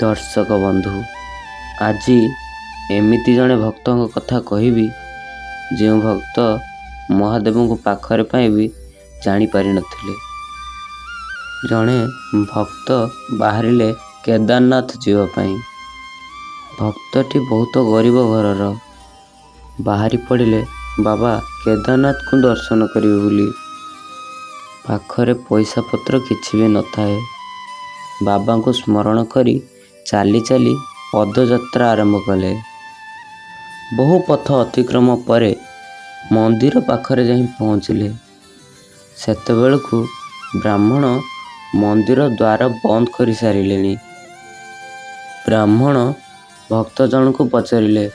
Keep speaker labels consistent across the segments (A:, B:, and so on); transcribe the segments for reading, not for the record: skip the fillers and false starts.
A: ଦର୍ଶକ ବନ୍ଧୁ, ଆଜି ଏମିତି ଜଣେ ଭକ୍ତଙ୍କ କଥା କହିବି, ଯେଉଁ ଭକ୍ତ ମହାଦେବଙ୍କୁ ପାଖରେ ପାଇ ବି ଜାଣିପାରିନଥିଲେ। ଜଣେ ଭକ୍ତ ବାହାରିଲେ କେଦାରନାଥ ଯିବା ପାଇଁ। ଭକ୍ତଟି ବହୁତ ଗରିବ ଘରର। ବାହାରି ପଡ଼ିଲେ ବାବା କେଦାରନାଥଙ୍କୁ ଦର୍ଶନ କରିବେ ବୋଲି। ପାଖରେ ପଇସା ପତ୍ର କିଛି ବି ନଥାଏ। ବାବାଙ୍କୁ ସ୍ମରଣ କରି ଚାଲି ଚାଲି ପଦଯାତ୍ରା ଆରମ୍ଭ କଲେ। ବହୁ ପଥ ଅତିକ୍ରମ ପରେ ମନ୍ଦିର ପାଖରେ ଯାଇ ପହଞ୍ଚିଲେ। ସେତେବେଳକୁ ବ୍ରାହ୍ମଣ ମନ୍ଦିର ଦ୍ୱାର ବନ୍ଦ କରିସାରିଲେଣି। ବ୍ରାହ୍ମଣ ଭକ୍ତ ଜଣକୁ ପଚାରିଲେ,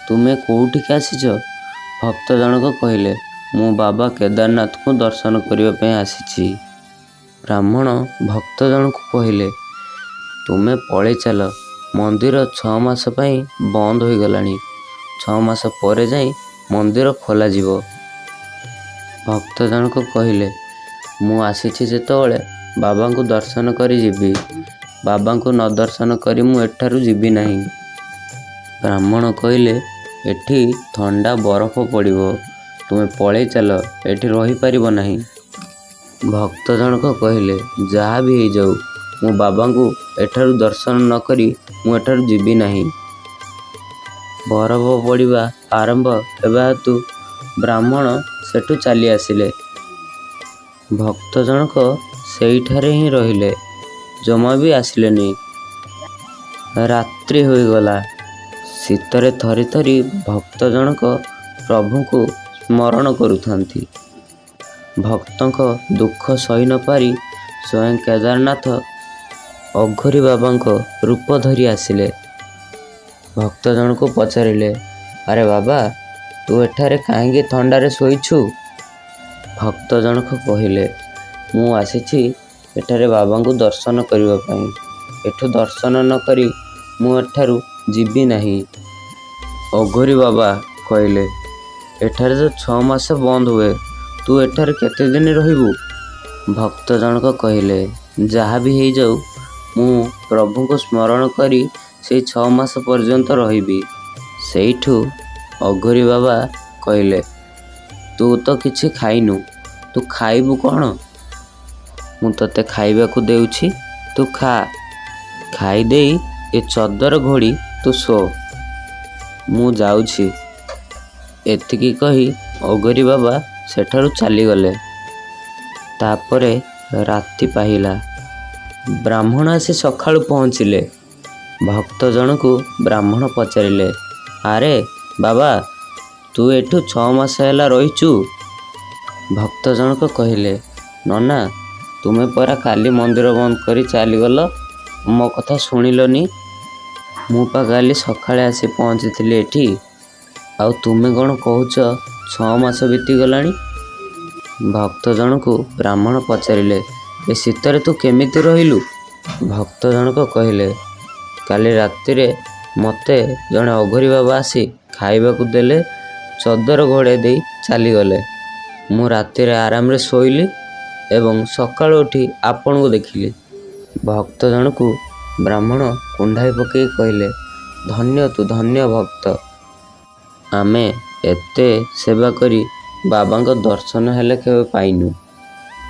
A: ତୁମେ କେଉଁଠିକି ଆସିଛ? ଭକ୍ତ ଜଣକ କହିଲେ, ମୁଁ ବାବା କେଦାରନାଥଙ୍କୁ ଦର୍ଶନ କରିବା ପାଇଁ ଆସିଛି। ବ୍ରାହ୍ମଣ ଭକ୍ତ ଜଣକୁ କହିଲେ, ତୁମେ ପଳେଇ ଚାଲ, ମନ୍ଦିର 6 ମାସ ପାଇଁ ବନ୍ଦ ହୋଇଗଲାଣି। 6 ମାସ ପରେ ଯାଇ ମନ୍ଦିର ଖୋଲାଯିବ। ଭକ୍ତ ଜଣକ କହିଲେ, ମୁଁ ଆସିଛି ଯେତେବେଳେ ବାବାଙ୍କୁ ଦର୍ଶନ କରି ଯିବି। ବାବାଙ୍କୁ ନ ଦର୍ଶନ କରି ମୁଁ ଏଠାରୁ ଯିବି ନାହିଁ। ବ୍ରାହ୍ମଣ କହିଲେ, ଏଠି ଥଣ୍ଡା ବରଫ ପଡ଼ିବ, ତୁମେ ପଳେଇ ଚାଲ, ଏଠି ରହିପାରିବ ନାହିଁ। ଭକ୍ତ ଜଣକ କହିଲେ, ଯାହା ବି ହେଇଯାଉ, ମୁଁ ବାବାଙ୍କୁ ଏଠାରୁ ଦର୍ଶନ ନ କରି ମୁଁ ଏଠାରୁ ଯିବି ନାହିଁ। ବରଫ ପଡ଼ିବା ଆରମ୍ଭ ହେବା ହେତୁ ବ୍ରାହ୍ମଣ ସେଠୁ ଚାଲି ଆସିଲେ। ଭକ୍ତ ଜଣକ ସେଇଠାରେ ହିଁ ରହିଲେ, ଜମା ବି ଆସିଲେନି। ରାତ୍ରି ହୋଇଗଲା। ଶୀତରେ ଥରି ଥରି ଭକ୍ତ ଜଣକ ପ୍ରଭୁଙ୍କୁ ସ୍ମରଣ କରୁଥାନ୍ତି। ଭକ୍ତଙ୍କ ଦୁଃଖ ସହି ନପାରି ସ୍ୱୟଂ କେଦାରନାଥ ଅଘୋରୀ ବାବାଙ୍କ ରୂପ ଧରି ଆସିଲେ। ଭକ୍ତ ଜଣକୁ ପଚାରିଲେ, ଆରେ ବାବା, ତୁ ଏଠାରେ କାହିଁକି ଥଣ୍ଡାରେ ଶୋଇଛୁ? ଭକ୍ତ ଜଣକ କହିଲେ, ମୁଁ ଆସିଛି ଏଠାରେ ବାବାଙ୍କୁ ଦର୍ଶନ କରିବା ପାଇଁ। ଏଠୁ ଦର୍ଶନ ନ କରି ମୁଁ ଏଠାରୁ ଯିବି ନାହିଁ। ଅଘୋରୀ ବାବା କହିଲେ, ଏଠାରେ ତ 6 ମାସ ବନ୍ଦ ହୁଏ, ତୁ ଏଠାରେ କେତେ ଦିନ ରହିବୁ? ଭକ୍ତ ଜଣକ କହିଲେ, ଯାହା ବି ହେଇଯାଉ, ମୁଁ ପ୍ରଭୁଙ୍କୁ ସ୍ମରଣ କରି ସେଇ 6 ମାସ ପର୍ଯ୍ୟନ୍ତ ରହିବି। ସେଇଠୁ ଅଘୋରୀ ବାବା କହିଲେ, ତୁ ତ କିଛି ଖାଇନୁ, ତୁ ଖାଇବୁ କ'ଣ? ମୁଁ ତୋତେ ଖାଇବାକୁ ଦେଉଛି, ତୁ ଖା। ଖାଇଦେଇ ଏ ଚଦର ଘୋଡ଼ି ତୁ ଶୋ, ମୁଁ ଯାଉଛି। ଏତିକି କହି ଅଘୋରୀ ବାବା ସେଠାରୁ ଚାଲିଗଲେ। ତାପରେ ରାତି ପାହିଲା। ବ୍ରାହ୍ମଣ ଆସି ସକାଳୁ ପହଞ୍ଚିଲେ। ଭକ୍ତ ଜଣକୁ ବ୍ରାହ୍ମଣ ପଚାରିଲେ, ଆରେ ବାବା, ତୁ ଏଠୁ 6 ମାସ ହେଲା ରହିଛୁ? ଭକ୍ତ ଜଣକ କହିଲେ, ନନା, ତୁମେ ପରା କାଲି ମନ୍ଦିର ବନ୍ଦ କରି ଚାଲିଗଲ, ମୋ କଥା ଶୁଣିଲନି। ମୁଁ ପା କାଲି ସକାଳେ ଆସି ପହଞ୍ଚିଥିଲି ଏଠି, ଆଉ ତୁମେ କ'ଣ କହୁଛ 6 ମାସ ବିତିଗଲାଣି? ଭକ୍ତ ଜଣକୁ ବ୍ରାହ୍ମଣ ପଚାରିଲେ, ଏ ଶୀତରେ ତୁ କେମିତି ରହିଲୁ? ଭକ୍ତ ଜଣକ କହିଲେ, କାଲି ରାତିରେ ମୋତେ ଜଣେ ଅଘୋରୀ ବାବା ଆସି ଖାଇବାକୁ ଦେଲେ, ଚଦର ଘୋଡ଼ାଇ ଦେଇ ଚାଲିଗଲେ। ମୁଁ ରାତିରେ ଆରାମରେ ଶୋଇଲି ଏବଂ ସକାଳୁ ଉଠି ଆପଣଙ୍କୁ ଦେଖିଲି। ଭକ୍ତ ଜଣକୁ ବ୍ରାହ୍ମଣ କୁଣ୍ଢାଇ ପକାଇ କହିଲେ, ଧନ୍ୟ ତୁ, ଧନ୍ୟ ଭକ୍ତ। ଆମେ ଏତେ ସେବା କରି ବାବାଙ୍କ ଦର୍ଶନ ହେଲେ କେବେ ପାଇନୁ,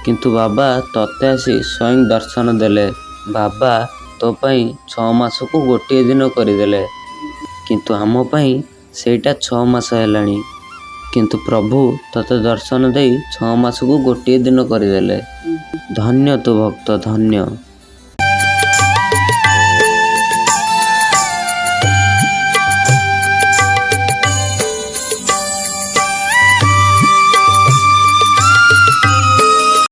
A: କିନ୍ତୁ ବାବା ତୋତେ ଆସି ସ୍ୱୟଂ ଦର୍ଶନ ଦେଲେ। ବାବା ତୋ ପାଇଁ 6 ମାସକୁ ଗୋଟିଏ ଦିନ କରିଦେଲେ, କିନ୍ତୁ ଆମ ପାଇଁ ସେଇଟା 6 ମାସ ହେଲାଣି। କିନ୍ତୁ ପ୍ରଭୁ ତୋତେ ଦର୍ଶନ ଦେଇ 6 ମାସକୁ ଗୋଟିଏ ଦିନ କରିଦେଲେ। ଧନ୍ୟ ତୁ ଭକ୍ତ, ଧନ୍ୟ।